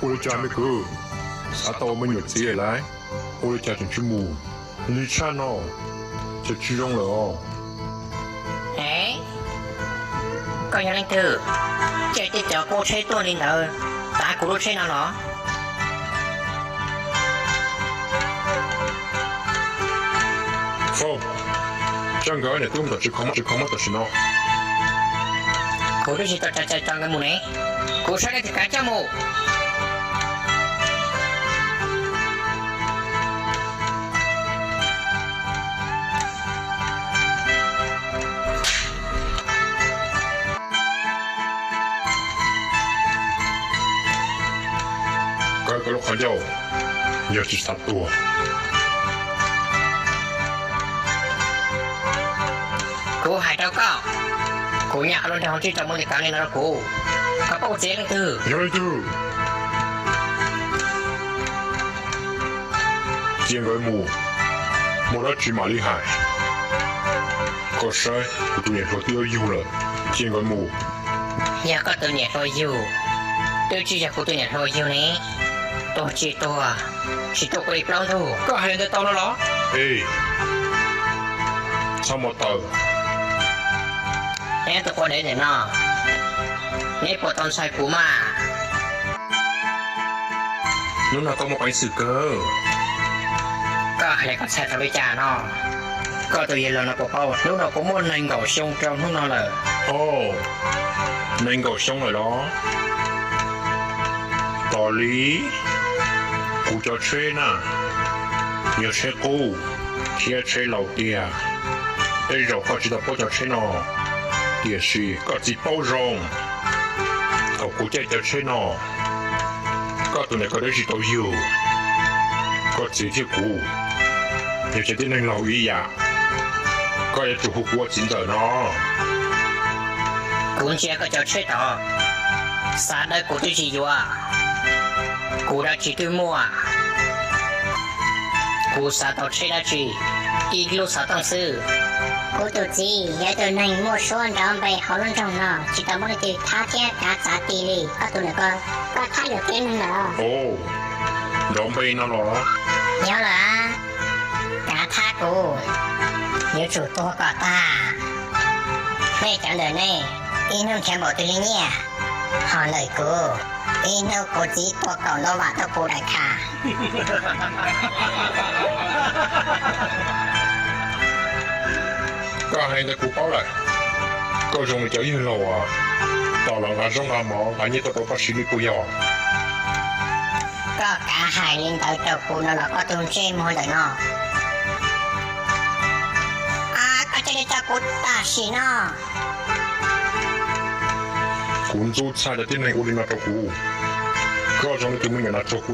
Ua li cas me kwv, xav tau me nyuam txiv lawm, ua li cas tseem tsis mus? Lig tshaj no ces tsis zoo lawm os. Koj yog leej twg, caij tej cov koob tsheb tuaj li ntawd tav kuv lub tsheb no los? Fauj, coj nkawd ob niam tub ntawd tsis kho mob tsis kho mob tam sim no. Kuv twb tsis tau tsa tsa tso nkawd mus ne, kuv saib leej twg kav coj mus. Kaw koj lub qhov ncauj, yog tsis xav tuag. Kuv hais rau koj, kuv nyiam qhov lub nroog tsij tau muaj li kav li no rau kuv. Koj paub kuv txiv leej twg? Yog leej twg? Cia nkawd mus, muaj dab tsi mam li hais. Koj saib kuv tus niam hluas twb yuav yug lawm, cia nkawd mus. Yog koj tus niam hluas yug, twb tsis yog kuv tus niam hluas yug ne. Tuag tsis tuag, tsis tuaj kuv li plaub ntug. Koj hais li ntawd tau no los? Txhob mus taw. Neb tus quas dev ntawm no, neb puas tau ntshai kuv mas? Hnub no koj muaj peev xwm kawg. Koj hais li koj txhais tau li cas no? Koj tus yawg laus no puas paub hnub no kuv muaj nees nkaum xyoo rau hnub no lawm. Nees nkaum xyoo lawm los? Tos li, kuv cov tsheb na, yog tsheb qub thiab tsheb laus tiag. Tej zaum koj tsis tau paub cov tsheb no, tiam sis koj txiv paub zoo. Thaum kuv caij cov tsheb no, koj tus niam koj twb tsis tau yug. Koj txiv thiab kuv yog tsev tib neeg laug ib yam, koj yuav tsum hu kuv ua txiv ntxawm no. Kuv ntsia koj cov tsheb tod, xav dawb kuv twb tsis yuav, kuv dab tsi twb muaj. Kuv xav tau tsheb dab tsi, ib lub xov tooj xwb. Kuv tus txiv yog ib tug neeg muaj suab nrov npe hauv lub nroog no, tsis tau muaj leej twg thab thiab kav txav ti li. Koj tus niam ko, koj thab luag tib neeg lawm. Nrov npe no los? Yog lawm, kav thab kuv, yuav tsum tuag kom tag. Nej cov ntawm nej, ib hnub nrhiav npaum twg li nyiaj, ho ntawm kuv, ib hnub kuv txiv tua kaum ntau vam tau kuv daim kha. Koj hais ntawd kuv paub lawm. Koj zoo li cov yawg laus uas tos los nqa zaub nqa mov nqa nyiaj tuaj rau koj siv li puas yog? Koj kav hais li ntawd rau kuv no los koj tus ntsej muag ntawm no? Koj cia li tso kuv tam sim no. Kuv ntxub txhaj cov tib neeg ua li no rau kuv. Koj zoo li tus me nyuam nas tsuag kuv